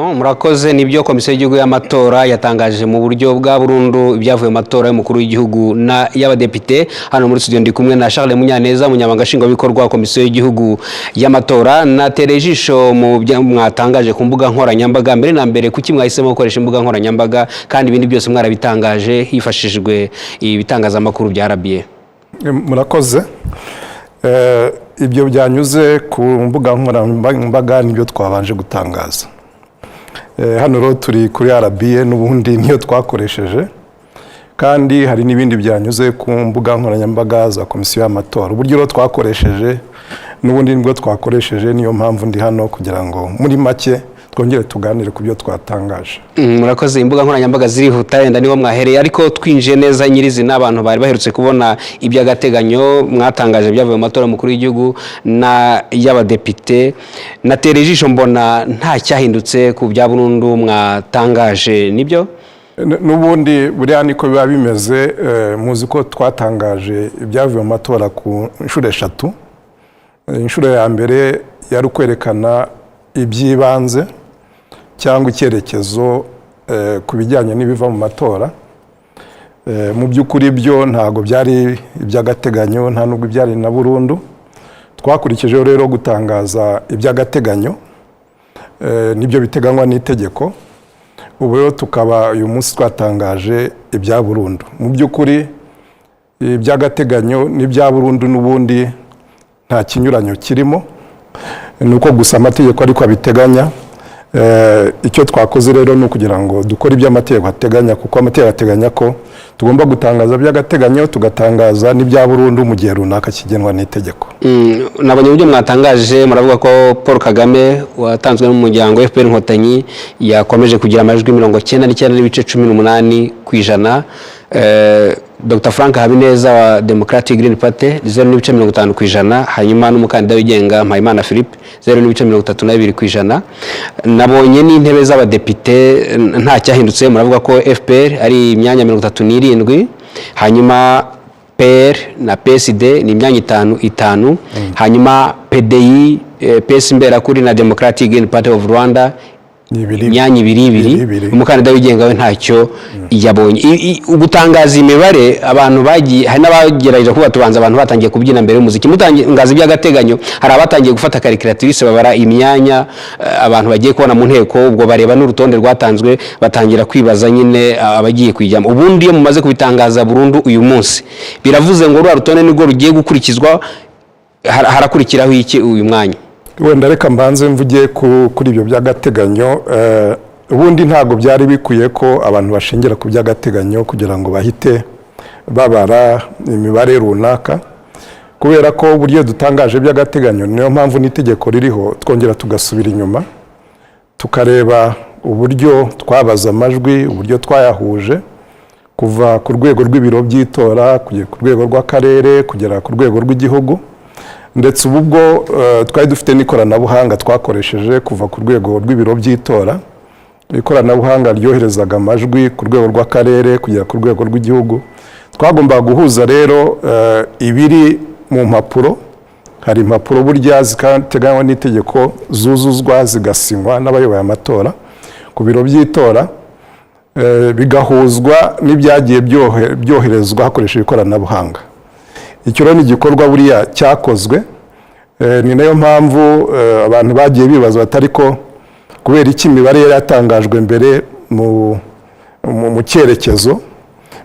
Murakoze. Nibyo, Komisiyo y'Igihugu y'Amatora yatangaje mu buryo bwa burundu ibyavuye mu matora y'umukuru w'igihugu na y'abadepite. Hano muri studio ndi kumwe na Charles Munyaneza, umunyamabanga nshingwabikorwa wa Komisiyo y'Igihugu y'Amatora. Natereye ijisho mu byo mwatangaje ku mbuga nkoranyambaga. Mbere na mbere, kuki mwahisemo gukoresha imbuga nkoranyambaga kandi ibindi byose mwarabitangaje hifashishijwe ibitangazamakuru bya RBA? Murakoze. Ibyo byanyuze ku mbuga nkoranyambaga nibyo twabanje gutangaza. Hano rero turi kuri RBA, n'ubundi niyo twakoresheje, kandi hari n'ibindi byanyuze ku mbuga nkoranyambaga za Komisiyo y'Amatora. Uburyo rero twakoresheje n'ubundi nibwo twakoresheje, niyo mpamvu ndi hano kugira ngo muri make twongere tuganire ku byo twatangaje. Murakoze. Imbuga nkoranyambaga zirihuta, wenda niho mwahereye, ariko twinjiye neza nyirizina, abantu bari baherutse kubona iby'agateganyo mwatangaje byavuye mu matora y'umukuru w'igihugu na y'abadepite. Natera ijisho mbona nta cyahindutse ku bya burundu mwatangaje, nibyo? N'ubundi buriya niko biba bimeze. Muzi ko twatangaje ibyavuye mu matora ku nshuro eshatu. Inshuro ya mbere yari ukwerekana iby'ibanze cyangwa icyerekezo ku bijyanye n'ibiva mu matora. Mu by'ukuri byo ntabwo byari iby'agateganyo, nta nubwo byari na burundu. Twakurikijeho rero gutangaza iby'agateganyo, nibyo biteganywa n'itegeko. Ubu rero tukaba uyu munsi twatangaje ibya burundu. Mu by'ukuri iby'agateganyo n'ibya burundu n'ubundi nta kinyuranyo kirimo, ni uko gusa amategeko ariko abiteganya. Icyo twakoze rero ni ukugira ngo dukore ibyo amategeko ateganya, kuko amategeko ateganya ko tugomba gutangaza by'agateganyo, tugatangaza n'ibya burundu mu gihe runaka kigenwa n'itegeko. Nabonye uburyo mwatangaje, muravuga ko Paul Kagame watanzwe n'umuryango FPR Inkotanyi yakomeje kugira amajwi 99.18%, Dr Frank Habineza wa Democratic Green Party 0.50%, hanyuma n'umukandida wigenga Mpayimana Philippe 0.32%. Nabonye n'intebe z'abadepite nta cyahindutse, muravuga ko FPR ari imyanya 37, hanyuma PR na PSD ni imyanya itanu itanu, hanyuma PDI, PS Imberakuri na Democratic Green Party of Rwanda Ni ibiri. imyanya ibiri ibiri. Ibiri, ibiri. Umukandida wigenga we ntacyo yabonye. Gutangaza imibare, abantu bagiye, hari n'abagerageje kuba tubanza, abantu batangiye kubyina mbere y'umuziki. Mutangaza iby'agateganyo, hari abatangiye gufata calculatrice babara imyanya abantu bagiye kubona mu nteko, ubwo bareba n'urutonde rwatanzwe batangira kwibaza nyine abagiye kuyijyamo. Ubundi iyo mumaze kubitangaza burundu uyu munsi, biravuze ngo ruriya rutonde nirwo rugiye gukurikizwa? Harakurikiraho iki uyu mwanya? Wenda reka mbanze mvuge kuri ibyo by'agateganyo. Ubundi ntabwo byari bikwiye ko abantu bashingira ku by'agateganyo kugira ngo bahite babara imibare runaka, kubera ko uburyo dutangaje by'agateganyo, niyo mpamvu n'itegeko ririho, twongera tugasubira inyuma tukareba uburyo twabaza amajwi, uburyo twayahuje kuva ku rwego rw'ibiro by'itora kugera ku rwego rw'akarere, kugera ku rwego rw'igihugu. Ndetse ubu bwo twari dufite n'ikoranabuhanga twakoresheje kuva ku rwego rw'ibiro by'itora, ikoranabuhanga ryoherezaga amajwi ku rwego rw'akarere kugera ku rwego rw'igihugu. Twagombaga guhuza rero ibiri mu mpapuro. Hari impapuro burya ziteganywa n'itegeko zuzuzwa zigasinywa n'abayoboye amatora ku biro by'itora, bigahuzwa n'ibyagiye byoherezwa hakoreshejwe ikoranabuhanga. Icyo rero ni igikorwa buriya cyakozwe. Ni nayo mpamvu abantu bagiye bibaza batari ko kubera iki imibare yari yatangajwe mbere mu cyerekezo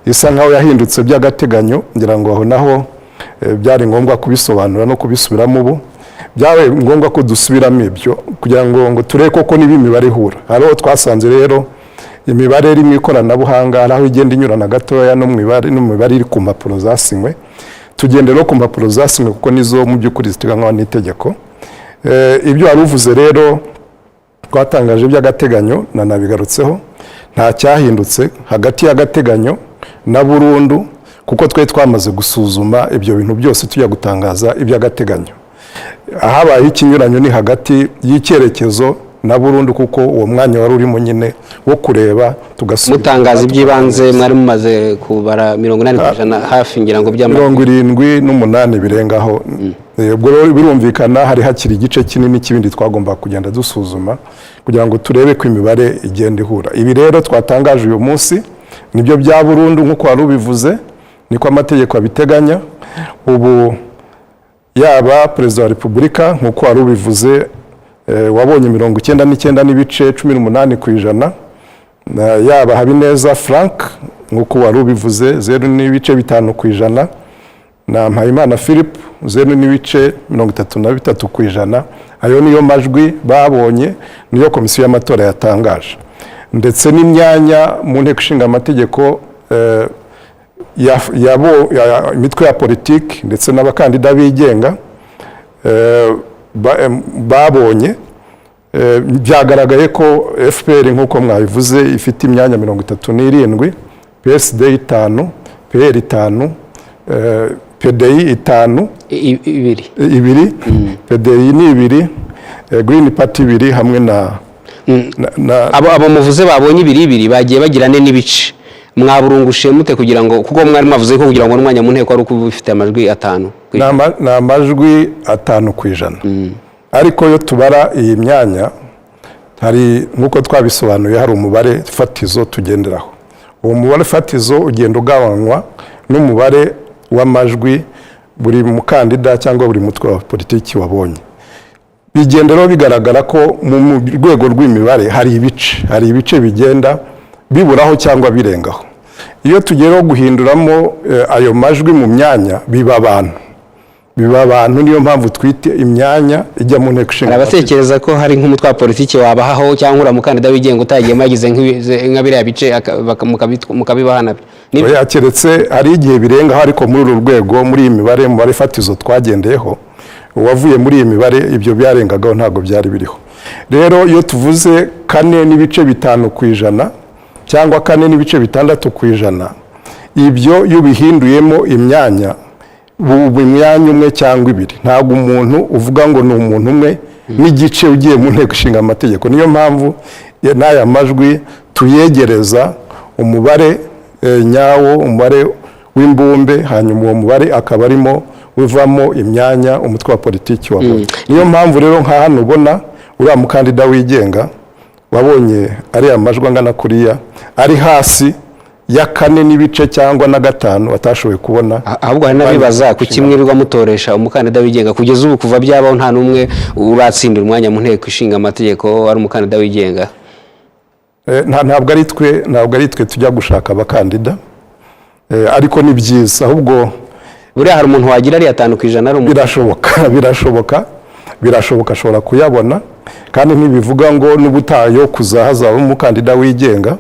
isa nkaho yahindutse by'agateganyo. Ngira ngo aho naho byari ngombwa kubisobanura no kubisubiramo. Ubu byabaye ngombwa ko dusubiramo ibyo kugira ngo turebe koko niba imibare ihura. Hari aho twasanze rero imibare iri mu ikoranabuhanga hari aho igenda inyurana gatoya no mu mibare iri ku mpapuro zasinywe. Tugenda no ku mpapuro zasinywe kuko nizo mu by'ukuri ziteganywa n'itegeko. Ibyo wari uvuze rero, twatangaje by'agateganyo, nanabigarutseho, nta cyahindutse hagati y'agateganyo na burundu, kuko twe twamaze gusuzuma ibyo bintu byose tujya gutangaza iby'agateganyo. Ahabayeho ikinyuranyo ni hagati y'icyerekezo na burundu, kuko uwo mwanya wari urimo nyine wo kureba tugasubira. Mutangaza iby'ibanze mwari mumaze kubara 80% hafi, ngira ngo, by'amajwi. 78 birengaho. Ubwo rero birumvikana hari hakiri igice kinini cy'ibindi twagomba kugenda dusuzuma kugira ngo tumenye niba koko kugira ngo turebe ko imibare igenda ihura. Ibi rero twatangaje uyu munsi nibyo bya burundu, nk'uko wari ubivuze, niko amategeko abiteganya. Ubu yaba Perezida wa Repubulika, nk'uko wari ubivuze, wabonye 99.18%, yaba Habineza Frank, nk'uko wari ubivuze, 0.5%, na Mpayimana Philip, 0.33%. Ayo niyo majwi babonye, niyo Komisiyo y'Amatora yatangaje. Ndetse n'imyanya mu Nteko Ishinga Amategeko, imitwe ya politiki ndetse n'abakandida bigenga babonye, byagaragaye ko FPR, nk'uko mwabivuze, ifite imyanya 37, PSD 5, PL 5, PDI 5. Ibiri. Ibiri, PDI ni 2, Green Party 2, hamwe na Abo muvuze babonye ibiri ibiri bagiye bagira ane n'ibice. Mwaburungushe mute kugira ngo, kuko mwari mwavuze ko kugira ngo umwanya mu nteko ari uko uba ufite amajwi 5? Ni amajwi 5%, ariko iyo tubara iyi myanya, hari, nk'uko twabisobanuye, hari umubare fatizo tugenderaho. Uwo mubare fatizo ugenda ugabanywa n'umubare w'amajwi buri mukandida cyangwa buri mutwe wa politiki wabonye. Bigenda rero bigaragara ko mu rwego rw'imibare hari ibice bigenda biburaho cyangwa birengaho. Iyo tugeraho guhinduramo ayo majwi mu myanya, biba abantu. Niyo mpamvu twite imyanya ijya mu Nteko Ishinga Hari Amategeko. abatekereza ko hari nk'umutwe wa politiki wabahaho, cyangwa uriya mukandida wigenga utagiyemo yagize nka biriya bice, mukabibaha nabyo. Oya, keretse hari igihe birengaho, ariko muri uru rwego, muri iyi mibare, umubare fatizo twagendeyeho wavuye muri iyi mibare, ibyo byarengagaho ntabwo byari biriho. Rero iyo tuvuze 4.5% cyangwa 4.6%, ibyo iyo ubihinduyemo imyanya, buba imyanya umwe cyangwa ibiri. Ntabwo umuntu uvuga ngo ni umuntu umwe n'igice ugiye mu Nteko Ishinga Amategeko. Niyo mpamvu n'aya majwi tuyegereza umubare nyawo, umubare w'imbumbe, hanyuma uwo mubare akaba arimo uvamo imyanya umutwe wa politiki wabonye. Niyo mpamvu rero nka hano ubona uriya mukandida wigenga wabonye ariya majwi angana kuriya ari hasi ya kane n'ibice cyangwa na gatanu atashoboye kubona. Ahubwo hari n'abibaza kuki mwirirwa mutoresha umukandida wigenga. Kugeza ubu, kuva byabaho, nta n'umwe uratsindira umwanya mu Nteko Ishinga Amategeko ari umukandida wigenga. Ntabwo ari twe tujya gushaka abakandida, ariko ni byiza ahubwo. Buriya hari umuntu wagira ariya 5% ari umuntu? Birashoboka, ashobora kuyabona, kandi ntibivuga ngo n'ubutaha yo kuza hazaba umukandida wigenga.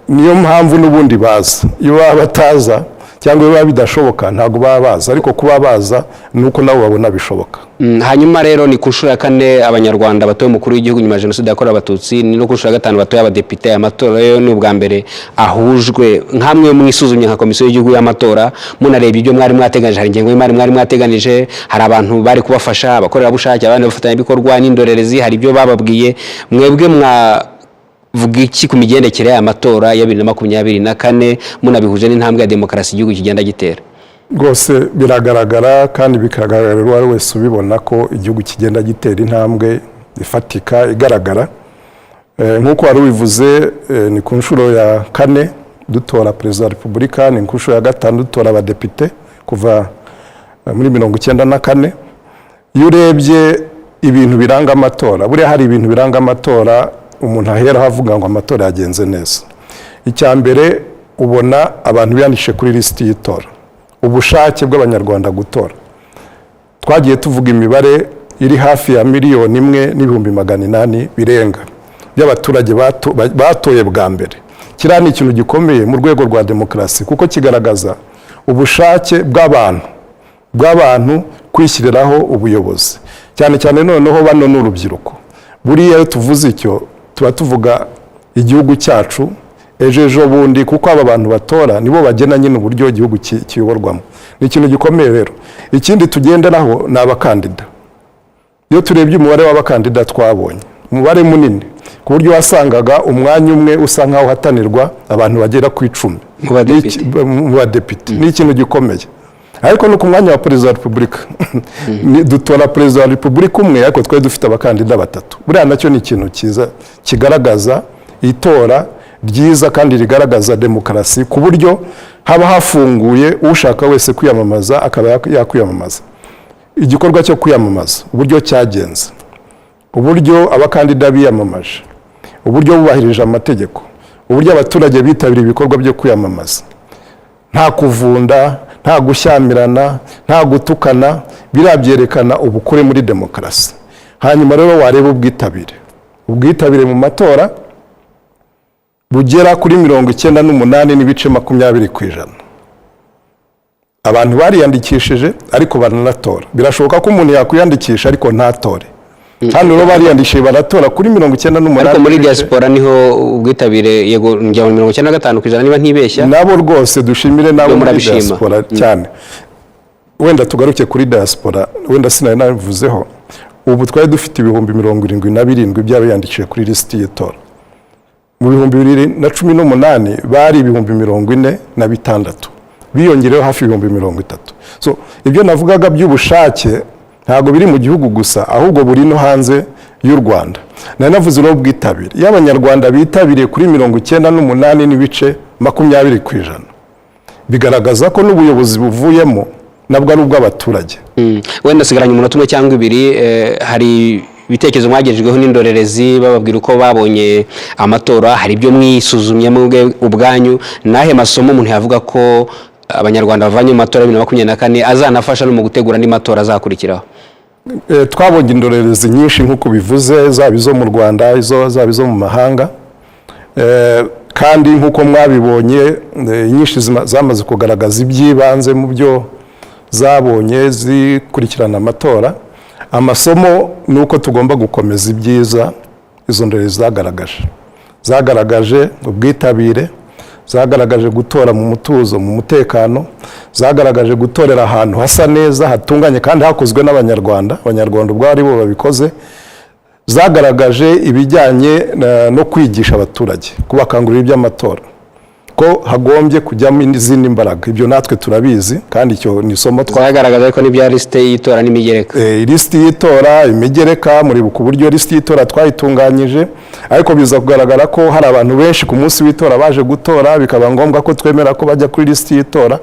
Niyo mpamvu n'ubundi baza. Iyo baba bataza cyangwa iyo biba bidashoboka, ntabwo baba baza, ariko kuba baza ni uko nabo babona bishoboka. Hanyuma rero ni ku nshuro ya kane Abanyarwanda batoye umukuru w'igihugu nyuma ya Jenoside yakorewe Abatutsi, ni no ku nshuro ya gatanu batoye abadepite. Amatora yo ni ubwa mbere ahujwe. Nkamwe mwisuzumye nka Komisiyo y'Igihugu y'Amatora, munareba ibyo mwari mwateganije, hari ingengo y'imari mwari mwateganije, hari abantu bari kubafasha, abakorerabushake, abandi bafatanyabikorwa n'indorerezi, hari ibyo bababwiye. Mwebwe mwavuga iki ku migendekere y'aya matora ya 2024, munabihuje n'intambwe ya demokarasi igihugu kigenda gitera? Rwose biragaragara, kandi bikagaragarira uwo ari wese ubibona, ko igihugu kigenda gitera intambwe ifatika igaragara. Nk'uko wari ubivuze, ni ku nshuro ya kane dutora Perezida wa Repubulika, ni ku nshuro ya gatanu dutora abadepite kuva muri 94. Iyo urebye ibintu biranga amatora, buriya hari ibintu biranga amatora umuntu aheraho avuga ngo amatora yagenze neza. Icya mbere, ubona abantu biyandikishije kuri lisiti y'itora, ubushake bw'Abanyarwanda gutora. Twagiye tuvuga imibare iri hafi ya 1,800,000 birenga by'abaturage batoye bwa mbere. Kiriya ni ikintu gikomeye mu rwego rwa demokarasi, kuko kigaragaza ubushake bw'abantu kwishyiriraho ubuyobozi, cyane cyane noneho bano ni urubyiruko. Buriya iyo tuvuze icyo, tuba tuvuga igihugu cyacu ejo ejo bundi, kuko aba bantu batora nibo bagena nyine uburyo igihugu kiyoborwamo. Ni ikintu gikomeye rero. Ikindi tugenderaho ni abakandida. Iyo turebye umubare w'abakandida twabonye, umubare munini, ku buryo wasangaga umwanya umwe usa nkaho uhatanirwa abantu bagera ku 10. Mu badepite. Mu badepite ni ikintu gikomeye. Ariko no ku mwanya wa perezida wa repubulika, dutora perezida wa repubulika umwe, ariko twari dufite abakandida batatu. Buriya nacyo ni ikintu cyiza kigaragaza itora ryiza kandi rigaragaza demokarasi, ku buryo haba hafunguye, ushaka wese kwiyamamaza akaba yakwiyamamaza. Igikorwa cyo kwiyamamaza, uburyo cyagenze, uburyo abakandida biyamamaje, uburyo bubahirije amategeko, uburyo abaturage bitabiriye ibikorwa byo kwiyamamaza, nta kuvunda, nta gushyamirana, nta gutukana, biriya byerekana ubukure muri demokarasi. Hanyuma rero wareba ubwitabire mu matora bugera kuri 98.20%. Abantu bariyandikishije ariko baranatora. Birashoboka ko umuntu yakwiyandikisha ariko ntatore. Hano rero bariyandikishije baratora kuri 98. Ariko muri diaspora niho ubwitabire, yego, njya mu 95% niba ntibeshya. Nabo rwose dushimire nabo Byo muri murabishima. diaspora cyane. Wenda tugaruke kuri diaspora, wenda sinari nabivuzeho. Ubu twari dufite 77,000 by'abiyandikishije kuri lisiti y'itora. Mu 2018 bari 46,000, biyongereho hafi 30,000. So ibyo navugaga by'ubushake ntabwo biri mu gihugu gusa, ahubwo buri no hanze y'u Rwanda. Nari navuze rero ubwitabire, iyo Abanyarwanda bitabiriye kuri 98.20%, bigaragaza ko n'ubuyobozi buvuyemo nabwo ari ubw'abaturage. Wenda asigaranye umunota umwe cyangwa ibiri. Hari ibitekerezo mwagejejweho n'indorerezi bababwira uko babonye amatora, hari ibyo mwisuzumye mwebwe ubwanyu. Nahe masomo umuntu yavuga ko Abanyarwanda bavanye mu matora ya 2024 azanafasha no mu gutegura andi matora azakurikiraho? Twabonye indorerezi nyinshi nk'uko bivuze, zaba izo mu Rwanda, zaba izo mu mahanga. Kandi nk'uko mwabibonye, inyinshi zamaze kugaragaza iby'ibanze mu byo zabonye zikurikirana amatora. Amasomo ni uko tugomba gukomeza ibyiza izo ndorerezi zagaragaje: ubwitabire, zagaragaje gutora mu mutuzo, mu mutekano, zagaragaje gutorera ahantu hasa neza, hatunganye kandi hakozwe n'Abanyarwanda, Abanyarwanda ubwabo ari bo babikoze, zagaragaje ibijyanye no kwigisha abaturage, kubakangurira iby'amatora, ko hagombye kujyamo izindi mbaraga. Ibyo natwe turabizi kandi icyo ni isomo twa Zagaragaza ko n'ibya lisite y'itora n'imigereka. Lisiti y'itora, imigereka, muribuka uburyo lisiti y'itora twayitunganyije, ariko biza kugaragara ko hari abantu benshi ku munsi w'itora baje gutora, bikaba ngombwa ko twemera ko bajya kuri lisiti y'itora.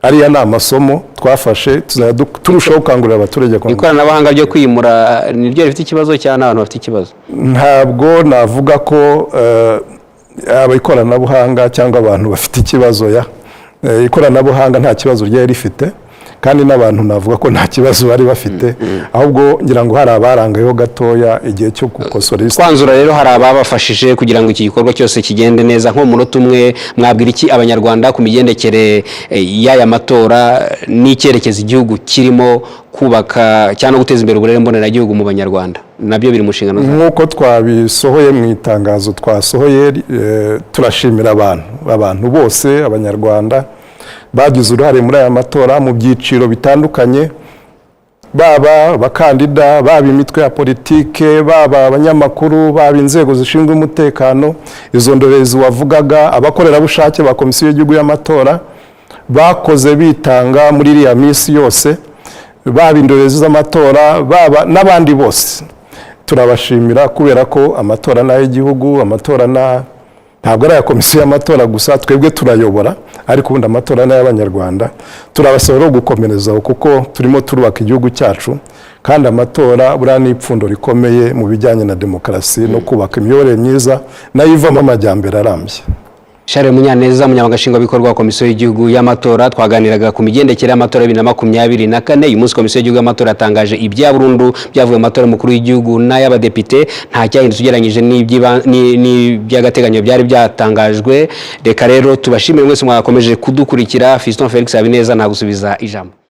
Ariya ni amasomo twafashe, tuzajya turushaho gukangurira abaturage Ikoranabuhanga ryo kwimura niryo rifite ikibazo cyangwa n'abantu bafite ikibazo? Ntabwo navuga ko yaba ikoranabuhanga cyangwa abantu bafite ikibazo. Ya ikoranabuhanga nta kibazo ryari rifite, kandi n'abantu navuga ko nta kibazo bari bafite, ahubwo ngira ngo hari abarangayeho gatoya igihe cyo gukosora isi. Kwanzura rero, hari ababafashije kugira ngo iki gikorwa cyose kigende neza. Nko mu munota umwe, mwabwira iki Abanyarwanda ku migendekere y'aya matora n'icyerekezo igihugu kirimo kubaka cyangwa guteza imbere uburere mboneragihugu mu Banyarwanda? Nabyo biri mu nshingano zacu. Nk'uko twabisohoye mu itangazo twasohoye, turashimira abantu bose, Abanyarwanda bagize uruhare muri aya matora mu byiciro bitandukanye, baba abakandida, baba imitwe ya politike, baba abanyamakuru, baba inzego zishinzwe umutekano, izo ndorerezi wavugaga, abakorerabushake ba Komisiyo y'Igihugu y'Amatora bakoze bitanga muri iriya minsi yose, baba indorerezi z'amatora, baba n'abandi bose, turabashimira kubera ko amatora ni ay'igihugu. Amatora ntabwo ari aya komisiyo y'amatora gusa. Twebwe turayobora, ariko ubundi amatora ni ay'Abanyarwanda. Turabasaba rero gukomerezaho kuko turimo turubaka igihugu cyacu, kandi amatora buriya ni ipfundo rikomeye mu bijyanye na demokarasi no kubaka imiyoborere myiza nayo ivamo amajyambere arambye. Charles Munyaneza, umunyamabanga nshingwabikorwa wa Komisiyo y'Igihugu y'Amatora, twaganiraga ku migendekere y'amatora ya 2024. Uyu munsi Komisiyo y'Igihugu y'Amatora yatangaje ibya burundu byavuye mu matora y'umukuru w'igihugu n'ay'abadepite. Nta cyahindutse ugereranyije n'iby'agateganyo byari byatangajwe. Reka rero tubashimire mwese mwakomeje kudukurikira. Fiston Felix Habineza nagusubiza ijambo.